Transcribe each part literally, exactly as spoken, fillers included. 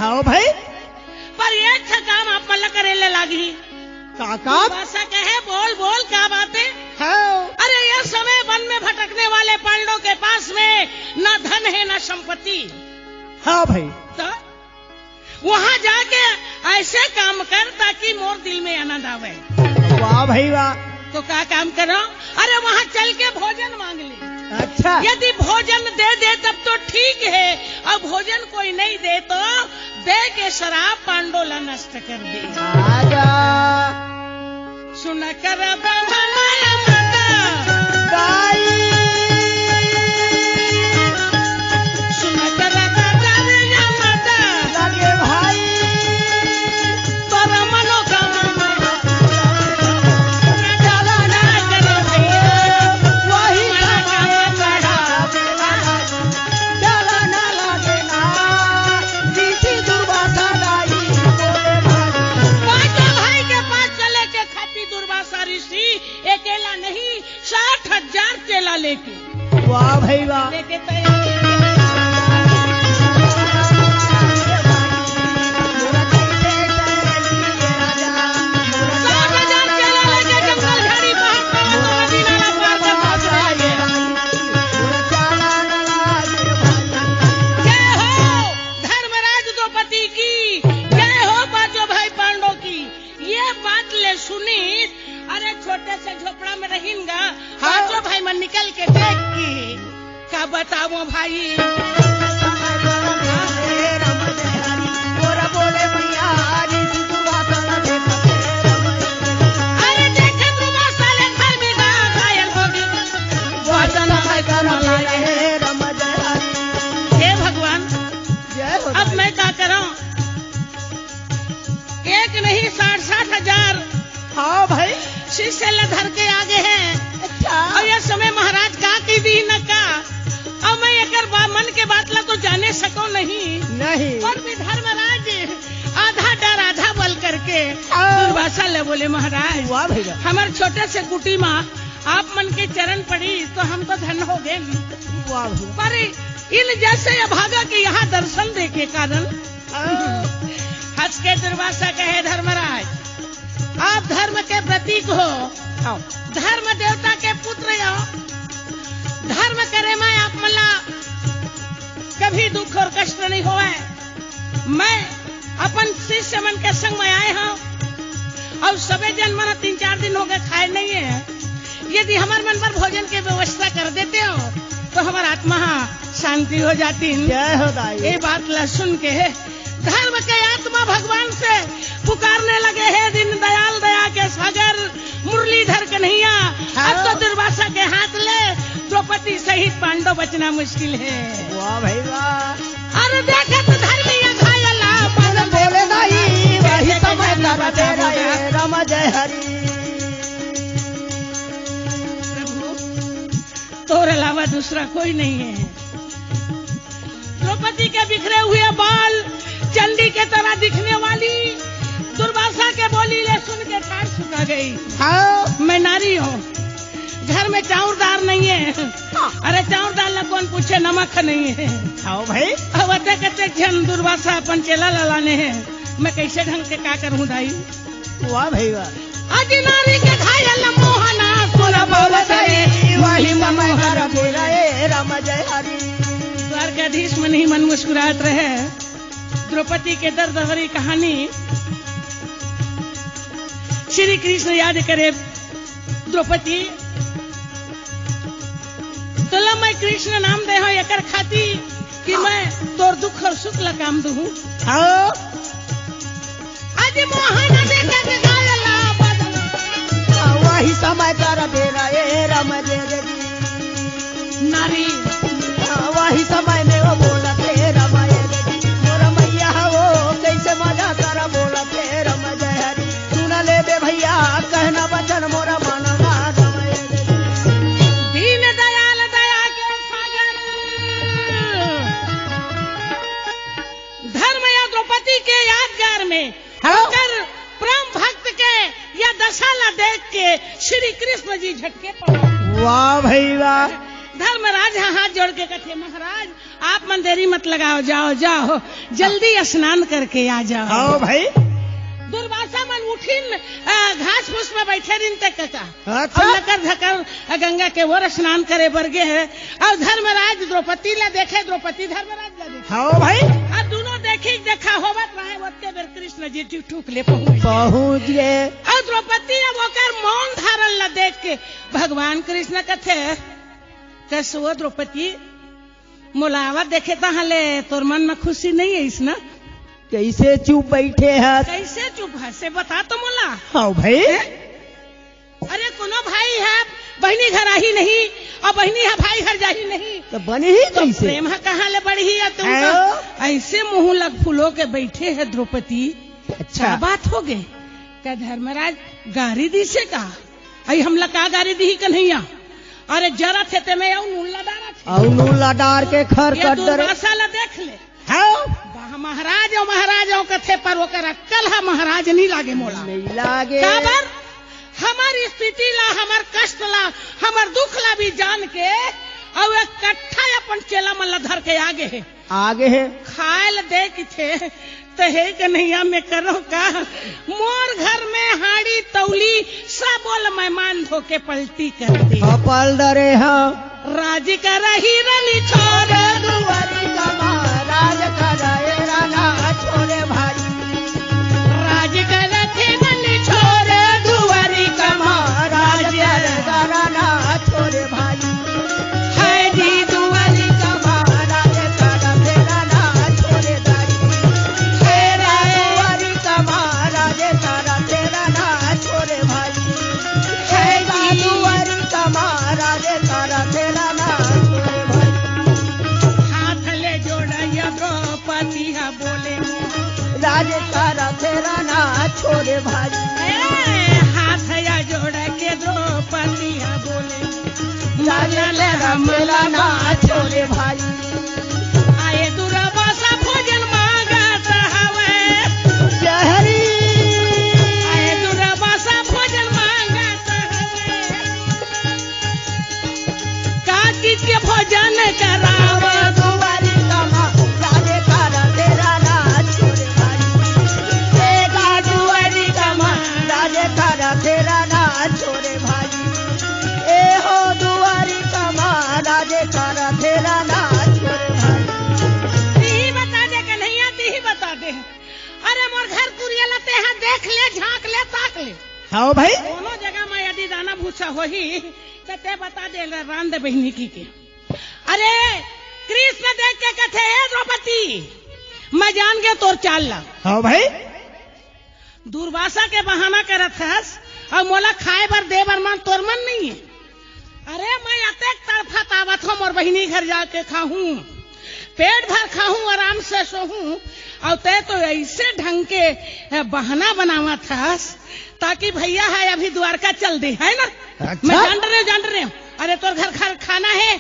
हाँ भाई। पर एक ठा काम आप मन ला करे ले लागही। का काम? दुर्वासा कहे, "बोल, बोल, का बात है?" हाँ। अरे, ये समय वन में भटकने वाले पांडवों के पास में ना धन है, ना संपत्ति। हाँ भाई। तो वहां जाके ऐसे काम कर ताकि मोर दिल में आनंद आवे। वाह भाई वाह। तो का काम करो? अरे, वहां चल के भोजन मांग ले। अच्छा। यदि भोजन दे दे तब तो ठीक है, और भोजन कोई नहीं दे तो दे के शराब पांडो ला नष्ट कर दे। आजा। सुन कर ब्राह्मण माता। दाई। सुन कर कटारिया माता। लगे भाई। तोर मनोकामना। चला ना कर भैया। वही मनोकामना। चला ना लगे ना। ऋषि दुर्वासा दाई बोले भाई। पांचों भाई के पास चले के खातिर दुर्वासा ऋषि अकेला नहीं, साठ हजार चेला लेके। वाह भाई वाह। लेके तैयार। साठ हजार चेला लेके जंगल, झाड़ी, पहाड़, पर्वत, नदी, नाला पार कर पहुंच रहे हैं। जय हो धर्मराज द्रौपदी की, जय हो पांचों भाई पांडव की। ये बात ले सुनी, अरे छोटे से झोपड़ा में रहिन गा, हाँ। पांचों भाई मन निकल के देख के, का बताओ भाई। अरे देखे दुर्वासा ले घर में गा घायल हो गई। हे भगवान, जय हो अब भाई। मैं का करूं? एक नहीं, साठ साठ हजार हाँ भाई। शिष्य ला धर के आगे हैं। अच्छा। और ये समय महाराज का की दी न का, अब मैं एकर बा-, मन के बात ला तो जाने सको नहीं। नहीं। पर भी धर्मराज आधा डर आधा बल करके हाँ। दुर्वासा ले बोले, "महाराज, वाह भैया। हमर छोटे से कुटी मा आप मन के चरण पड़ी तो हम तो धन हो गए।" वाह भैया। पर इन जैसे अभागा के यहाँ दर्शन दे के कारण हाँ। हंस के दुर्वासा कहे, "धर्मराज, आप धर्म के प्रतीक हो, हाँ। धर्म देवता के पुत्र हो, धर्म करे में आप मन ला कभी दुख और कष्ट नहीं होवे। मैं अपन शिष्य मन के संग में आए हंव और सबे जन मन तीन चार दिन हो गए खाए नहीं है, यदि हमर मन पर भोजन के व्यवस्था कर देते हो तो हमर आत्मा हा शांति हो जाती।" जय हो दाई। ये बात ला सुन के धर्म के आत्मा भगवान से पुकारने लगे, "हे दीन दयाल, दया के सागर, मुरलीधर कन्हैया, हाँ। अब तो दुर्वासा के हाथ ले द्रौपदी सहित पांडव बचना मुश्किल है।" वाह भाई वाह। अरे देखे तो धर्मी घायल अपन बोले दाई, वही समय कर दे रहे राम जय हरि। प्रभु, तोर अलावा दूसरा कोई नहीं है। द्रौपदी के बिखरे हुए बाल, चंडी के तरह दिखने वाली दुर्वासा के बोली ले सुन के ठाड़ सुखा गई। हाँ। मैं नारी हूँ, घर में चाउर दार नहीं है। हाँ। अरे चाउर दार ला कौन पूछे, नमक नहीं है। हाँ भाई। अब अते कते झन दुर्वासा अपन चेला ला लाने हैं, मैं कैसे ढंग के का करूँ दाई? वाह भाई वाह। अज नारी के घायल मोहना सुन बोल बोल रे, वही मनोहर बोले राम जय हरि। द्वारकाधीश मन ही मन मुस्कुरात रहे। द्रौपदी के दर्द भरी कहानी श्री कृष्ण याद करे। द्रौपदी, तोला मैं कृष्ण नाम दे हंव एकर खातिर कि हाँ। मैं तोर दुख और सुख ला काम दूं। हाँ। अज मोहन देखे गायला बदन। वही समय कर बेरा ए राम जय जय जी। नारी। वही समय में वो बोलत हे राम जय जय जी। मोर मैया हो कैसे मजा कर बोलत हे राम जय हरि। सुन लेबे भैया, कहना वचन मोरा मानना समय। दीन दयाल दया के सागर। धर्म या द्रौपदी के यादगार में हाँ। ओकर परम भक्त के या दशा ला देख के श्री कृष्ण जी झटके पड़ा। वाह भाई वाह। धर्मराज ह हाथ जोड़ के कथे, महाराज, आप मन देरी मत लगाओ, जाओ, जाओ, जल्दी स्नान करके आ जाओ। हाँ भाई। दुर्वासा मन उठिन, अ, घास फूस में बैठे रिन ते कका। अच्छा। अउ लकर धकर, अ, गंगा के ओर स्नान करे बर गे हे। अउ धर्मराज द्रौपदी ला देखे, द्रौपदी धर्मराज ला देखे। हाँ भाई। अउ दुनों देखी देखा होवत रहे, ओतके बेर कृष्ण जी ठुक ठुक ले पहुंच गे। पहुंच गे। अउ द्रौपदी अब ओकर मौन धारण ला देख के भगवान कृष्ण कथे, कस वो द्रौपदी, मोला आवत देखे तहाँ ले तोर मन में खुशी नहीं है इस ना? कैसे चुप बैठे हस? कैसे चुप हस? से बता तो मोला। हाँ भाई। हैं? अरे कोनो भाई है, बहिनी घर आही नहीं, अउ बहिनी है भाई घर जाही नहीं। तो बनी ही तो कैसे? प्रेम है कहाँ ले बढ़ी है तुम हैं? तो? ऐसे मुंह लग फुलो के बैठे है द्रौपदी। अच्छा। का बात हो गए? का धर्मराज गारी दिसे का? अई हमला का गारी दिही कन्हैया? अरे जरा थे ते में अउ नून ला डारा थे। अउ नून ला डार के खर ये कट डरे। दुर्वासा ला देख ले। हाँ। वाह, महाराज हो, महाराज हो कथे, पर ओकर अक्कल हा महाराज नहीं लागे मोला। नहीं लागे। काबर? हमर स्थिति ला, हमर कष्ट ला, हमर दुख ला भी जान के, अउ एक कट्ठा अपन चेला मन ला धर के आगे हे। आगे हे। खाए ल दे किथे, त हे कन्हैया में करो का? मोर घर में हाड़ी तौली, सबो ल मैं मान धो के पलटी कर दे। हाँ, पल डरे हाँ। राज करही रनि छोरे दुआरी कमा, राज करही रनि छोरे भाई। राज करही रनि छोरे दुआरी कमा, राज करही रनि छोरे भाई। है जी दुआरी कमा, राज करही रनि छोरे दाई। है रा दुआरी कमा, राज करही रनि छोरे भाई। है जी दुआरी कमा, राज करही रनि छोरे भाई। हाथ ले जोड़ैया द्रौपदी हा बोले। राज करही रनि छोरे भाई। ए, हाथ या जोड़ के द्रौपदी हा बोले। राज करही रनि छोरे भाई। आए दुर्वासा भोजन मांगत हवे। जहरी। आए दुर्वासा भोजन मांगत हवे। का चीज के भोजन करावे? दुआरी कमा, राज करही रनि छोरे भाई। ए गा दुआरी कमा, राज करही रनि छोरे भाई। ए हो दुआरी कमा, राज करही रनि छोरे भाई। तिही बता दे कन्हैया, तिही बता दे। अरे मोर घर कुरिया ला तेहा देख ले, झांक ले, ताक ले। हाँ भाई। कोनो जगह में यदि दाना भूसा होही, त ते बता दे, रांध दे बहिनी की के। अरे, कृष्ण देख के कथे, "हे द्रौपदी, मैं जान गया तोर चाल ला।" हाँ भाई। दुर्वासा के बहाना करत हस, अउ मोला खाए बर दे बर मन तोर मन नहीं है। अरे, मैं अतेक तड़फत आवत हूँ, मोर बहिनी घर जाके खाहूँ, पेट भर खाहूँ, आराम से सोहूँ, अउ ते तो ऐसे ढंग के, अ, बहाना बनावत हस, ताकि भैया है अभी द्वारका चल दे, है ना? अच्छा। मैं जान रहे हूँ, जान रहे हूँ। अरे तोर घर, घर खाना है,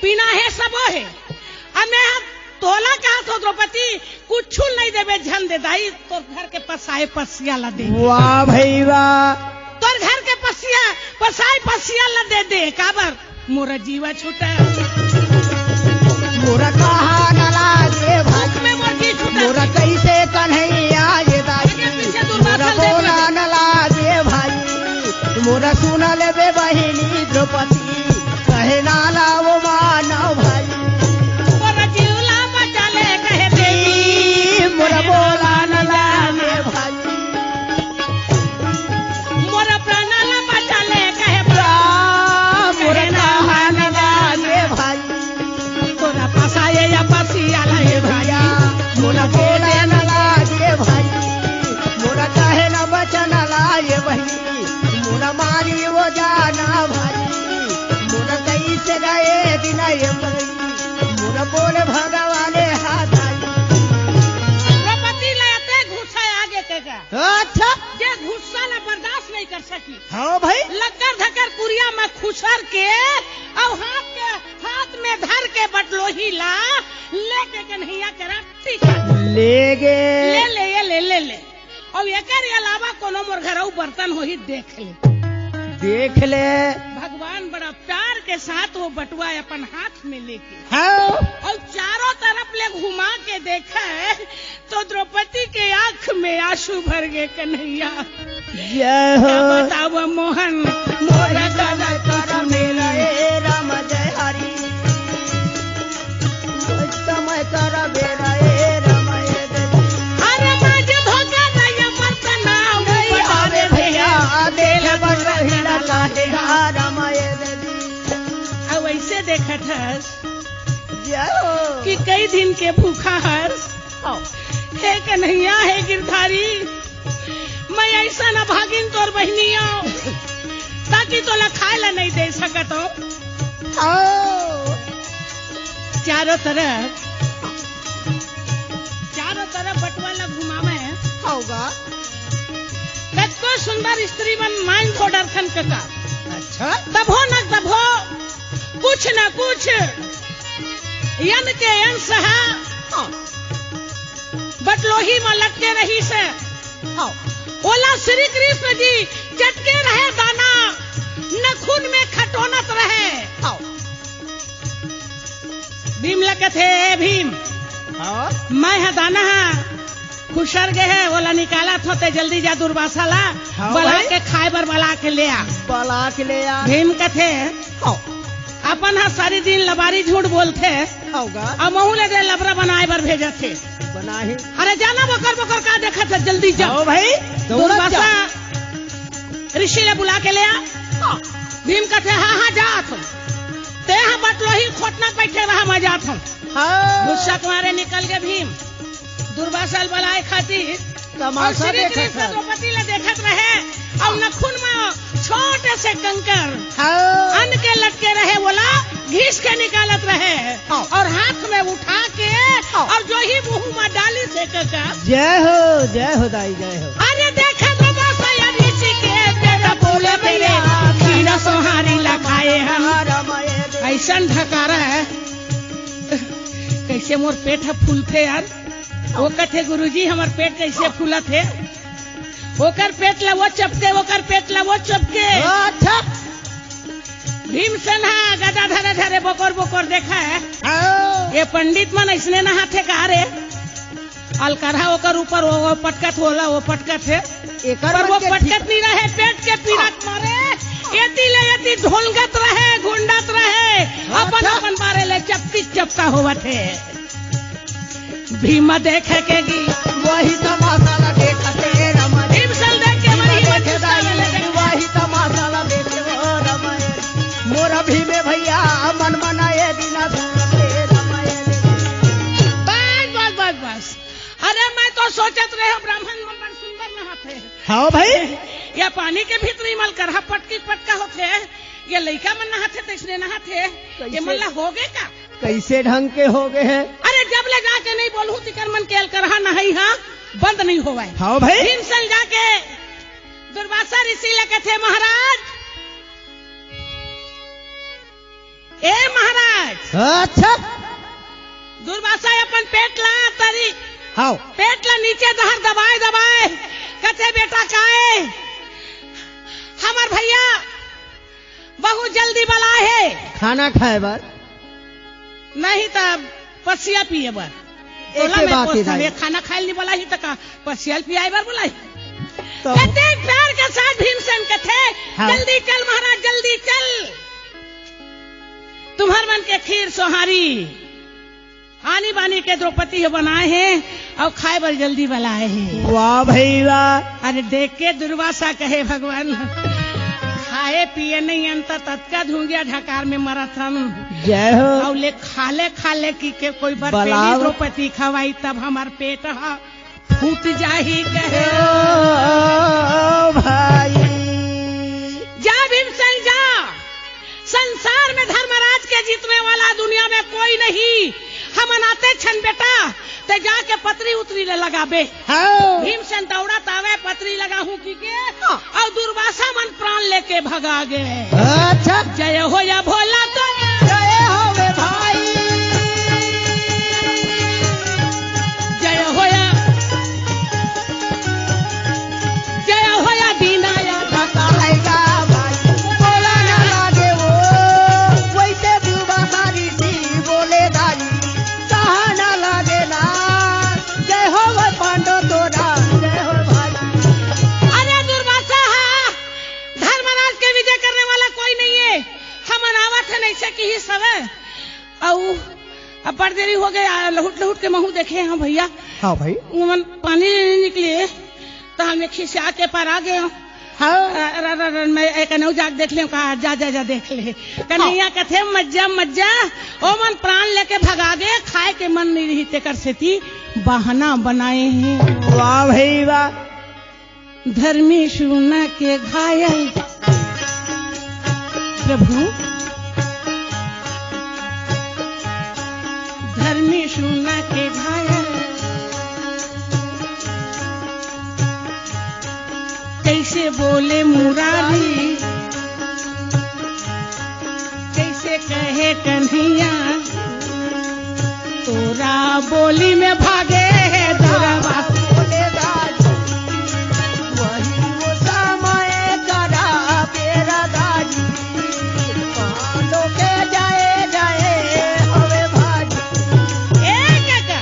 पीना है, सबो है। अब मैं तोला कहा तो द्रौपदी, कुछु नहीं देबे, झन दे दाई, तोर घर के पसाए पसिया ला दे। वाह भाई वाह। तोर घर के पसिया, पसाए पसिया ला दे दे, काबर? मोरा जीवा छूटा। मोरा कहा न लागे भाई। में मोर जी छूटा। मोरा कैसे कन्हैया ये दाई। आगे पीछे दुर्वासा मोरा बोला न लागे भाई। मोरा सुन लेबे बहिनी द्रौपदी, कहे ना लाओ मानव भाई। मोरा जीवला बचा ले कहे देवी। मोरा बोला न लागे भाई। मोर प्राण ला बचा ले कहे प्राण, मोर कहे ना कहा न लागे भाई। तोरा पसाए या पसिया ला ए भैया, मोर बोले न लागे भाई। मोर कहे न बचन लागे भाई, मोर मारी वो जाना भाई। मोर कैसे गए दिन ए भाई, मोर बोले भगवान हाथ आई। द्रौपदी ला एते गुस्सा आगे के का? अच्छा। जे गुस्सा ला बर्दाश्त नहीं कर सकी। हाँ भाई। लकर धकर कुरिया में खुसर के, अउ हाथ के, हाथ में धर के बटलोही ला लेके कन्हैया करा टीका। ले गे। ले ले, ये ले, ले ले। अउ एकर अलावा कोनो मोर घर अउ बर्तन होही, देख ले। देख ले। भगवान बड़ा प्यार के के साथ वो बटुआ अपन हाथ में लेके हाँ। और चारों तरफ ले घुमा के देखे तो द्रौपदी के आंख में आंसू भर गए। कन्हैया, जय हो। क्या बताओ मोहन, मोर मोर समय कर बेरा ए राम जय हरि। मोर समय कर बेरा ए राम ए देवी। अरे माज धोखा नहीं मरतना नहीं ऊपर आवे आवे भैया, भैया, तेल तेल बटोही बटोही लगा लगा दे। दे। राम ए देवी। अब ऐसे देखत हस जय हो। कि कई दिन के भूखा हस। हाँ। हे कन्हैया, हे गिरधारी, मैं ऐसा ना भागिन तोर बहिनी आव, ताकि तोला खाए ला नहीं दे सकत हो। हाँ। चारों तरफ, चारों तरफ बटुआ ला घुमावे। होगा। कतको सुंदर स्त्री मन माइन थो डरथन कका। अच्छा। तभो न तभो कुछ न कुछ यन के अंश ह हाँ। बटलोही म लटके रहिस। हाँ। ओला श्री कृष्ण जी चटके रहे दाना, नखुन में खटोनत रहे। हाँ। भीम ल कथे, "ए भीम, हाँ। मैं ह दाना ह खुसर गे हे, ओला निकालत हों, ते जल्दी जा दुर्वासा ला हाँ बला भाई। के खाए बर बला के ले आ।" बला के ले आ। भीम कथे, हाँ। "अपन ह सारी दिन लबारी झूठ बोलथे, होगा। अउ महू ले दे लबरा बनाए बर भेजत हे।" बनाही। अरे जाना बोकर बोकर का देखत हे, जल्दी जा। हाँ भाई, दौड़त दुर्वासा जा। ऋषि ले बुला के ले आ। हाँ। भीम कथे, "हाँ, हाँ, जात हों। ते ह बटलोही खोटना बैठे रहा, मैं जात हों।" हाँ। गुस्सा के मारे निकल गे भीम दुर्वासा ल बलाए खातिर। तमाशा अउ श्री देखत कृष्ण हे। द्रौपदी ल देखत रहे अउ नखुन म छोटे से कंकर हाँ। अन के लटके रहे, ओला घिस के निकालत रहे हाँ। अउ हाथ में उठा के हाँ। अउ जो ही मुंह म डालिस हे कका। जय हो, जय हो दाई, जय हो। अरे देखे तो बस ये ऋषि के तेरा फूले मेरे खीरा सोहारी ला खाए हम। राम ए देवी। ऐसन ढकारा हे। कइसे मोर पेट ह फूलथे यार। वो कथे, "गुरुजी, हमर पेट कइसे फूलत हे?" ओकर पेट ला वो चपके, ओकर पेट ला वो चपके। अच्छा। भीमसेन ह गदा धरे धरे बोकर बोकर देखत हे। हाँ। ये पंडित मन अइसने नहाथे का रे? अलकरहा ओकर ऊपर वो, वो पटकत, ओला वो पटकत हे। एकर पर वो मन के पटकत ठीक नहीं रहे, पेट के पीड़ा के मारे एती ले एती ढोलगत रहे, घुंडत रहे, अपन, अच्छा। अपन बारे ले चपकी चपका होवत हे। भीम देखे के गी वही तमाशा ला देखत हे राम ए देवी। भीमसेन देख के भीम वही देखे गुस्सा में दाई, लगे। वही तमाशा ला देखे हो राम ए देवी। मोरा भीमे भैया मन मनाए दिना धूम रे राम ए देवी। बस, बस, बस, बस। अरे मैं तो सोचत रहे ब्राह्मण मन बड़ सुंदर नहाथे। हाँ भाई। ये पानी के भीतरी म अलकरहा पटकी पटका होथे, ये लइका मन नहाथे तइसने नहाथे, ये कइसे? मन ला होगे का? कइसे ढंग के होगे हे? अरे जब ले जाके नहीं बोलहूं तिकर मन के अलकरहा नहाई हा बंद नहीं होवय। हाँ भाई। भीमसेन जाके दुर्वासा ऋषि ले कथे, "महाराज, ए महाराज।" अच्छा। दुर्वासा अपन पेट ला तरी, हाँ। पेट ला नीचे डहर दबाए दबाए कथे, "बेटा काय हमर भैया बहुत जल्दी बलाए हे।" खाना खाए बर। नहीं त पसिया पिए बर। एके तोला मैं बात ही पूछथंव, नहीं। ये खाना खाए ल नहीं बलाही त का पसिया ल पियाए बर बलाही? तो कतेक प्यार के साथ भीमसेन कथे, हाँ। "जल्दी चल महाराज, जल्दी चल। तुम्हर मन के खीर सोहारी आनी बानी के द्रौपदी ह बनाए हे अउ खाए बर जल्दी बलाए हे।" वाह भई वाह। अरे देख के दुर्वासा कहे, "भगवान, खाए पिए नहीं अंत ततका धुंगिया ढकार में मरत हन।" जय हो। अउ ले खा ले, खा ले कि के कोई बर बलाओ। पेली द्रौपदी खवाई तब हमर पेट ह फूट जाही कहे। ओ भाई। जा भीमसेन जा, संसार में धर्मराज के जीतने वाला दुनिया में कोई नहीं। हमन आते छन बेटा, ते जाके पतरी उतरी ले लगाबे। हाँ। भीमसेन दौड़त आवे, पतरी लगाहूं कि के, हाँ। अउ दुर्वासा मन प्राण लेके भगा गे। अच्छा। जय होया भोला तो जय होवे भाई। जय होया, जय होया दीनाया। बताएगा भाई, बोला ना लागे वो। कइसे किहिस हवय। अउ अब्बड़ देरी हो गे, लहुट लहुट के महूं देखे हंव भइया। हाँ भाई। ओमन पानी लेने निकले, त हमन खिसिया के परा गेंव। हाँ। अ, र, र, र, मैं एक अनऊ जाके देख लेंव का, जा, जा, जा, देख ले। कन्हैया कथे, "मत जा, मत जा।" ओमन प्राण लेके भगा गे, खाए के मन नइ रही, तेकर सेती बहाना बनाए हे। वाह भाई वाह। धर्मी सुना के घायल, प्रभु, धर्मी सुना के घायल, कइसे बोले मुरारी, कइसे कहे कन्हैया, तोरा बोली में भागे हे दरवा। बोले दाई, वही वो समय करा बेरा दाई, पालो के जाए जाए हवे भाई। ए काका,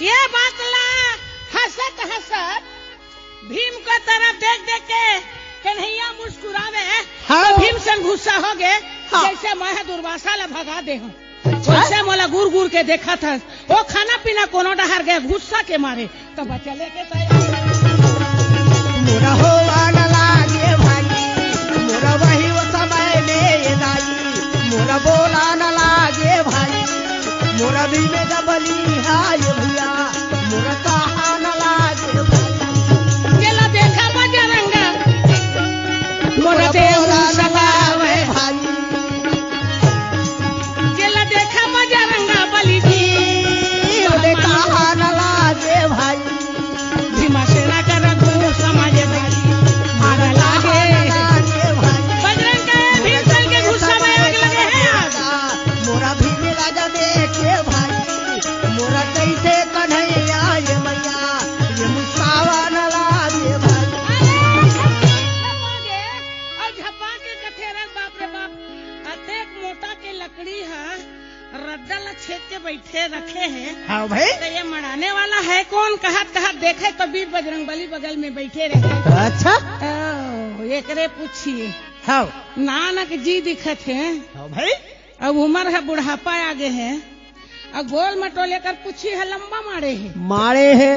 ये बात ला हंसत हंसत भीम के तरफ देख देख के कन्हैया मुस्कुरावे। हाँ। तो भीमसेन गुस्सा हो गे, हाँ। जइसे मैं ह दुर्वासा ला भगा दे हंव। अच्छा। वइसे मोला गुर गुर के देखत हस। ओ खाना पीना कोनो डहर गे गुस्सा के मारे। तब चले के तैयार। मोरा होवा न लागे भाई, मोरा वही वो समय में ये दाई, मोरा बोला न लागे भाई, मोरा भी में जबली हाय भैया, मोरा कहा न लागे भाई। जेला देखा बजरंगा, मोरा मोरा देव बोला न सतावे। लागे भाई। जेला देखा बजरंगा बली जी, ओले कहा न लागे भाई। भीमा सेना का रघु समाजे भाई, आग लागे। लागे भाई। बजरंग के भीमसेन के गुस्सा में आग लगे हे आज। मोरा भीम राजा देखे भाई, मोरा कइसे कन्हैया ये मैया, ये मुस्कावा न लागे भाई। अरे, झपा के, अउ झपा के कथे रे बाप रे बाप, अतेक मोटा के लकड़ी ह रद्दा ला छेद के बइठे रखे हे। हाँ भाई। तो ये मड़ाने वाला है कौन? कहत कहत देखे तो बीच बजरंग बली बगल में बइठे रहे। अच्छा। ओ, एकरे पूछिए। हाँ। नानक जी दिखत हे। हाँ भाई। अब उमर ह बुढ़ापा आ गे हे। अब गोल मटोल एकर पूछी ह लंबा माड़े हे। माड़े हे।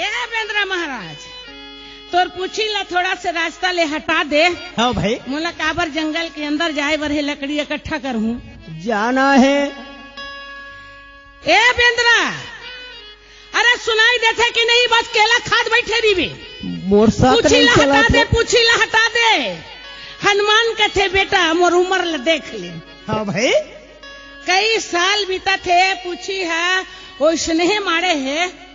ए बेंदरा महाराज, तोर पूछी ला थोड़ा से रास्ता ले हटा दे। हाँ भाई। मोला काबर जंगल के अंदर जाए बर हे, लकड़ी इकट्ठा करहूं। जाना हे। ए बेंदरा, अरे सुनाई देथे कि नहीं? बस केला खात बइठे रहिबे। मोर साथ पूछी नहीं ला हटा चलात दे, हे। पूछी ला हटा दे। हनुमान कथे, "बेटा, मोर उमर ला देख ले।" हाँ भाई। कई साल बीतत हे, पूछी ह ओइसने माड़े हे।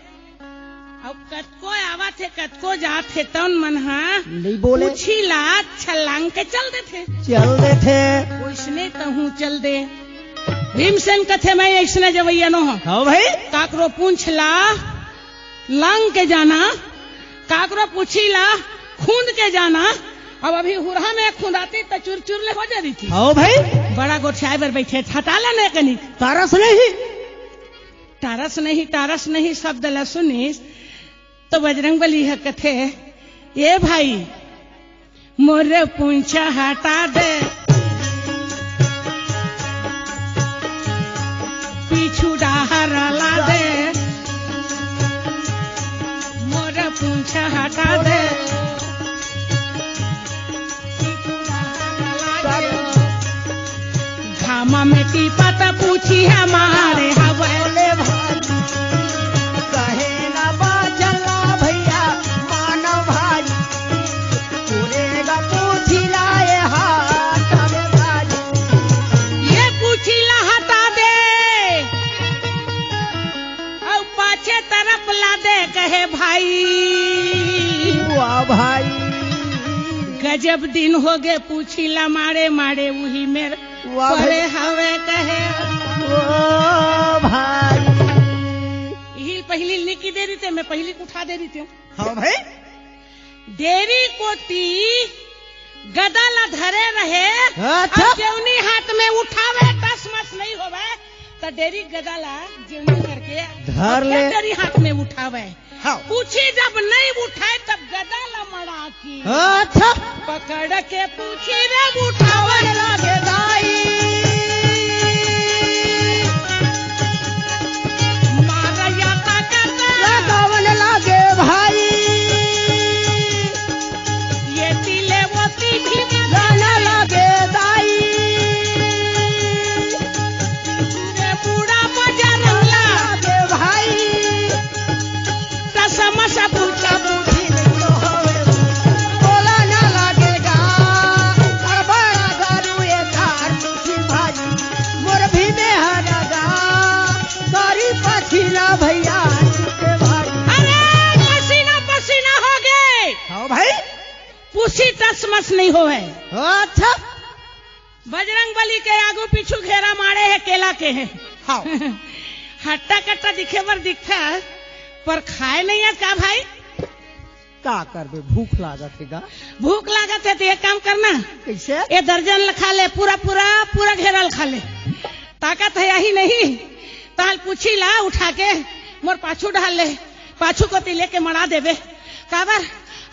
अउ कतको आवत हे, कतको जात हे, तउन मन ह नइ बोले। पूछी ला छलांग के चल देथे। चल देथे। ओइसने तहूं चल दे। भीमसेन कथे, "मैं अइसने जवइया नो हंव।" हाँ भाई। काकरो पूंछ ला लांग के जाना, काकरो पूछी ला खूंद के जाना। अब अभी हुरहा में खुंदाती त चुरचुर ले हो जाती थी। हाँ भाई। बड़ा गोठियाए बर बइठे, हटा ला ने कनी। तरस नहीं। टारस नहीं, टारस नहीं शब्द ल सुनिस, तो बजरंग बली ह कथे, "ए भाई, मोर पूंछ हटा दे, पीछू डाहर ला दे, मोर पूंछ हटा दे।" घामा में टीपत पूछी ह माड़े हवय। बोले भाई, कहे ना बाचला भैया, मानो भाई, पूरे गा पूछी लाए हाथ में भाई। ये पूछी ला हटा दे। अउ पाछे तरफ ला दे कहे भाई। वाह भाई। गजब दिन हो गे पूछी ला माड़े माड़े उही मेर वाह भाई। परे हवे कहे। ओ भाई। इही पहिली निकी दे रहिते, मैं पहिली उठा दे रहितेंव। हाँ भाई। डेरी कोती गदा ला धरे रहे, अच्छा। अउ जेवनी हाथ में उठावे, टस मस नहीं होवे, त डेरी गदा ला जेवनी करके धर ले। डेरी हाथ में उठावे। हाँ। पूछी जब नहीं उठाए, तब गदा ला मड़ा के। अच्छा। पकड़ के पूछी रे उठावन लागे दाई। नइ होवय। अच्छा। बजरंग बली के आगू पीछू घेरा मारे हे केला के। हाँ। हट्टा कट्टा दिखे बर दिखथे, पर खाए नइ हे का भाई? का करबे, भूख लागत हे गा। भूख लागत हे त एक काम करना। कइसे? ए दर्जन ल खा ले, पूरा, पूरा, पूरा घेरा ल खा ले। ताकत हे या ही नहीं, तहां ल पूछी ला उठा के मोर पाछू डाल ले, पाछू कोती लेके मड़ा देबे। काबर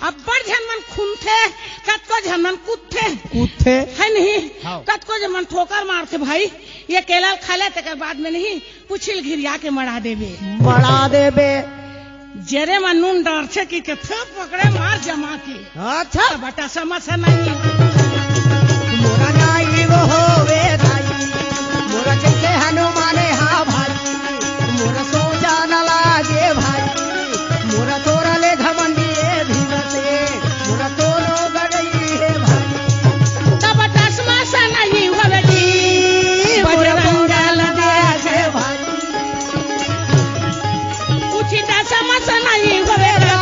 अब्बड़ झन मन खुनथे, कतको झन मन कूदथे। कूदथे। हे नहीं? हाँ। कतको झन मन ठोकर मारथे भाई। ए केला ल खा ले, तेकर बाद में नहीं, पूछी ल घिरिया के मड़ा देबे। मड़ा देबे। जेरे म नून डारथे कि के फेर पकड़े मार जमा के। अच्छा। त बटा समझ नहीं। मोरा नाई वो होवे दाई, मोरा जैसे हनुमाने हा भाई, मोरा सोचा न लागे भाई, मोरा तोरा ले घमंडी ए भीमसेन, मोरा कोनो गड़ई हे भाई। तब चश्मा से नहीं होवे जी, मोरा बजरंग बंगाल बंगाल देखे भाई। उचित समझ नहीं होवे गा,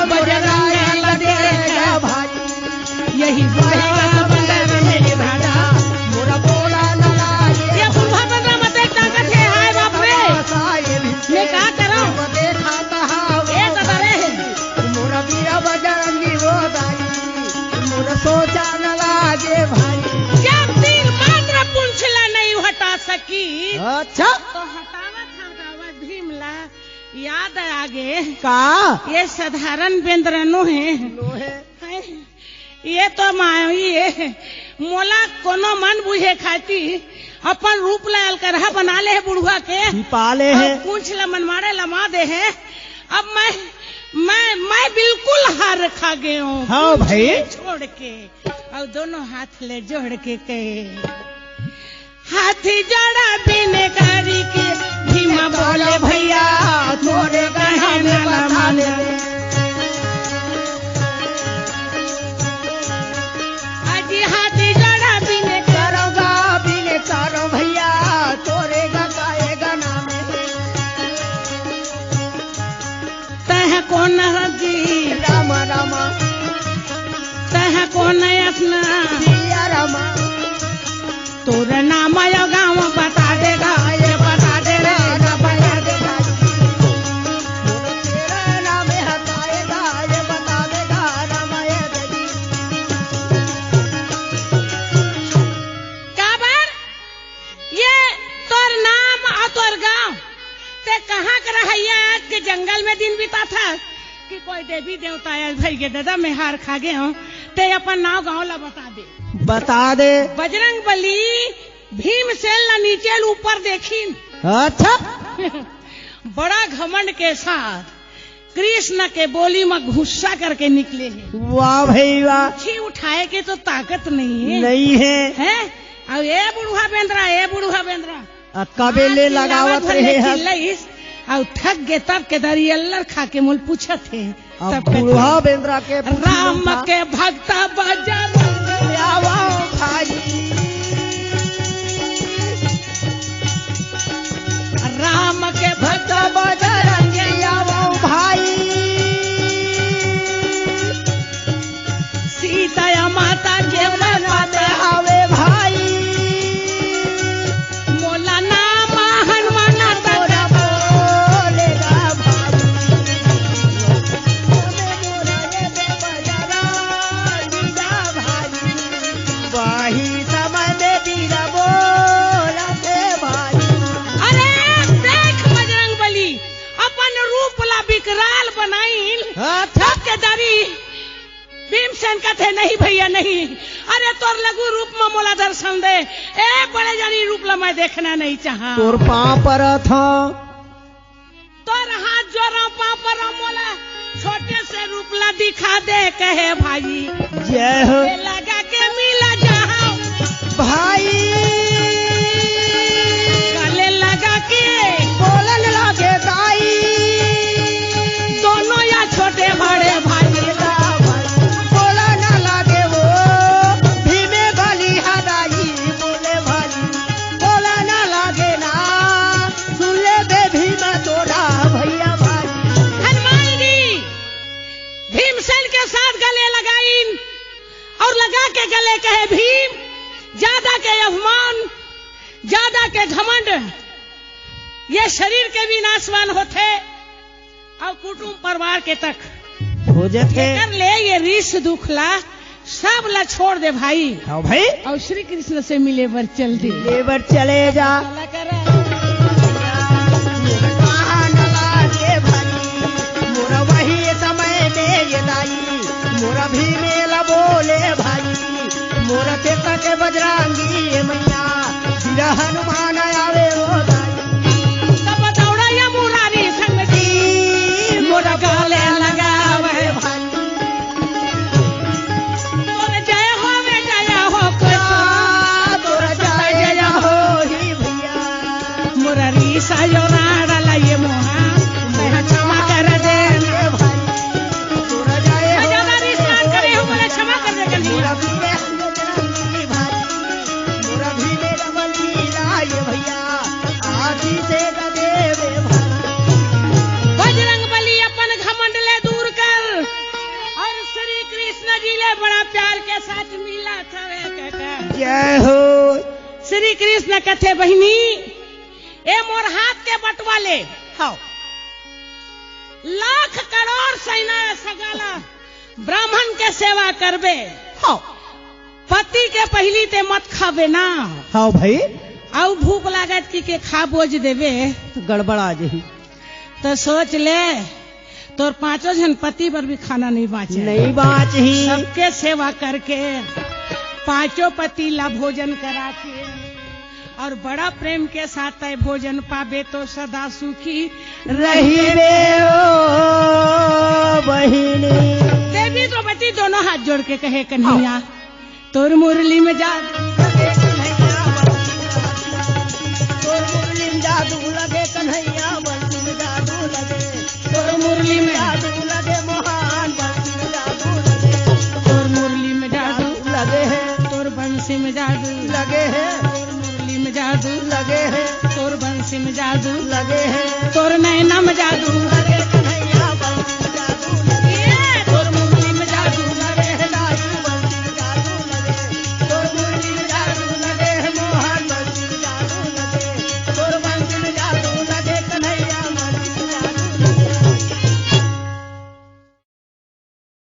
बजरंग बंगाल देखे भाई। यही बुढ़वा बंदर मेरे दादा, मोरा बोला न लागे। ए बुढ़वा बंदर म त ताकत हे, हाय बाप रे। मैं का करंव? देखा कहावे ए दादा रे। मोरा बीरा बजरंगी वो दाई, मोरा सोचा न लागे भाई। जब तीर मात्र पूंछ ला नहीं हटा सकी। अच्छा। तो हटावत हटावत भीम ला याद आगे। का? ए साधारण बेंदरा नो हे। नो हे। हाय। ए तो माई ए, मोला कोनो मन बुझे खाती अपन रूप ला अलकरहा बना ले हे बुढ़वा के। छिपा ले हे। अउ पूंछ ला मनमाड़े लमा दे हे। अब मैं, मैं, मैं बिल्कुल हार खा गे हंव। हाँ भाई। छोड़ के, अउ दोनों हाथ ले जोड़ के कहे, हाथी जोड़ा बिनकारी के भीमा बोले भैया, तोरे कहे में बता दे। अजी हाथी जोड़ा बिनकारी करोगा, बिनकारी भैया, तोरे गा काहे गा नाम हे। तह कोन हजी? रामा, रामा। तह कोन असना? सिया रामा। तोर नाम आयो गाँव बता देगा, ये बता देगा, ना बता देगा। तेरा नाम हटाएगा, ये बता देगा, रामा, ये देवी। काबर? ये तोर नाम अउ तोर गाँव, ते कहाँ के रहइया आज के जंगल में दिन बिताथस कि कोई देवी देवता आय भई गे ददा, मैं हार खा गे हंव, ते अपन नाव गाँव ला बता दे। बता दे। बजरंग बली भीमसेन ला नीचे ले ऊपर देखिन। अच्छा। बड़ा घमंड के साथ कृष्ण के बोली म गुस्सा करके निकले हे। वाह भई वाह। मुट्ठी उठाए के तो ताकत नहीं हे। नहीं हे। हैं? अउ ए बुढ़वा बेंदरा, ए बुढ़वा बेंदरा। आ, कबे ले लगावत रहे हे। चिल्लाइस, अउ थक गे तब के दरी अल्लर खा के मोला पूछत हे। अब तब के बुढ़वा बेंदरा के पूछी राम था। के भक्त बजरंग आवो भाई। राम के भक्त बजरंग आवो भाई। सीता माता के मन में आवे भाई। मोला नाम हनुमान तोरा बोलेगा भाई। वही समय में बीरा बोला थे भाई। अरे देख बजरंग बली, अपन रूप ला विकराल बनाइन। हाँ, थक के दारी भीमसेन कथे, "नहीं भैया, नहीं। अरे, तोर लघु रूप म मोला दर्शन दे। ए, बड़े जानी रूप ला मैं देखना नहीं चाहा।" तोर पाँव परत हंव। तोर हाथ जोरंव, पाँव परंव, मोला छोटे से रूप ला दिखा दे, कहे भाई। जय हो। ये लगा के मिला जहां भाई। गले लगा के बोलन लागे दाई। दोनों या छोटे बड़े भाई। बोलन लागे वो भीमे बली हराई। बोले भाई, बोलन लागे ना। सुन ले बे भीमा तोरा भैया भाई। हनुमान जी भीमसेन के साथ गले लगाइन। भी ज्यादा के अभिमान, ज्यादा के घमंड, ये शरीर के भी नाशवान होथे अउ कुटुंब परिवार के तक। हो जथे। एकर ले ये रिस दुख ला, सब ला छोड़ दे भाई। हाँ भाई। अउ श्री कृष्ण से मिले बर चल दे। मिले बर चले जा। चला कर। कहाँ न लागे भाई, मोर वही समय में ये दाई, मोर भी मेला बोले भाई, मोर चेता के बजरंगी ये मैया, सिर हनुमान आवे ओ दाई। तब दौड़ा या मुरारी संग जी, मोर गले लगावे भाई। तोर जय होवे, जय हो कृष्ण। तोर जय जय हो ही भैया। मोर रिस अउ राड़ा ला ये मोहा, तैं क्षमा कर दे। ए भाई, तोर जय हो। मैं ज्यादा रिस राग करे हूँ, मोला क्षमा कर दे कन्हैया। मोर भीमे भाई, मोर भीमे रमलीला ये भैया, आदि से देवे भाई। बजरंग बली अपन घमंड ले दूर कर। अउ श्री कृष्ण जी ले बड़ा प्यार के साथ मिला था रे काका। जय हो। श्री कृष्ण कथे, बहिनी, ए मोर हाथ के बटवा ले। हाँ। लाख करोड़ सेना सगाला ब्राह्मण के सेवा करबे। हाँ। पति के पहिली ते मत खाबे ना। हाँ भाई। अउ भूख लागत कि के खा बोज देबे। तो गड़बड़ा जाही। तो सोच ले, तोर पांचों झन पति बर भी खाना नहीं बांचे। नहीं बांचही। सबके सेवा करके पांचों पति ला भोजन करा के अउ बड़ा प्रेम के साथ तय भोजन पाबे तो सदा सुखी रहिबे ओ बहिनी। देवी द्रौपदी दोनों हाथ जोड़ के कहे, कन्हैया, तोर मुरली में जादू लगे कन्हैया, बंसी में जादू लगे। तोर मुरली में जादू लगे, तोर मुरली में जादू लगे, मोहन बंसी में जादू लगे। तोर मुरली में जादू लगे है, तोर बंसी में जादू लगे है, तोर मुरली में जादू लगे है, तोर बंसी में जादू लगे है, तोर नैना में जादू लगे।